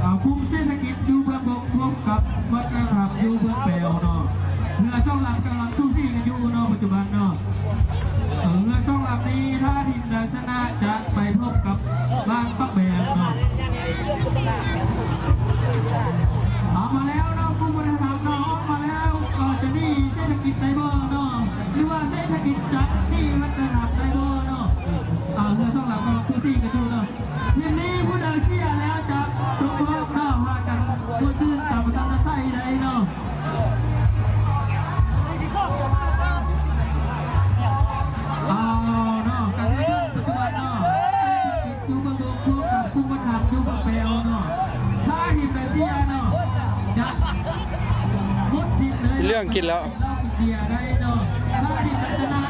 ອ່າ ກຸ່ມເສດຖະກິດຢູ່ເບື້ອງບົກ ພວມກັບວັດທະນະທຳຢູ່ເມືອງແປວເນາະ. ເຮືອສອງລຳກຳລັງສູສີກັນຢູ່ເນາະ ປັດຈຸບັນເນາະ. ເອີ ເຮືອສອງລຳນີ້ ຖ້າທີມໃດຊະນະຈະໄປພົບກັບບ້ານປາກແບງເນາະ. ເອົາມາແລ້ວເນາະ ກຸ່ມວັດທະນະທຳເນາະ ອອກມາແລ້ວ. ເອີ ຈະໜີເສດຖະກິດໄດ້ບໍ່ເນາະ ຫຼືວ່າເສດຖະກິດຈະໜີວັດທະນະທຳໄດ້ບໍ່ເນາະ? ເອີ ເຮືອສອງລຳກຳລັງສູສີກັນຢູ່ເນາະ. ທີມນີ້ຜູ້ໃດເສຍແລ້ວຈະຕົກຮອບເນາະ ວ່າກັນ ຜູ້ຊື່ຕາມປະຊາທິປະໄຕໄດ້ເນາະ. ເອົາເນາະ ການແຂ່ງຂັນປັດຈຸບັນເນາະ ຢູ່ເມືອງບວກ ພວມກັບກຸ່ມວັດທະນະທຳຢູ່ເມືອງແປວເນາະ. ຖ້າທີມໃດເສຍເນາະ ຈະໝົດສິດເລີຍ ເລື່ອງກິນແລ້ວ ເຫຼົ້າກິນເບຍໄດ້ເນາະ. ຖ້າທີມໃດຊະນະ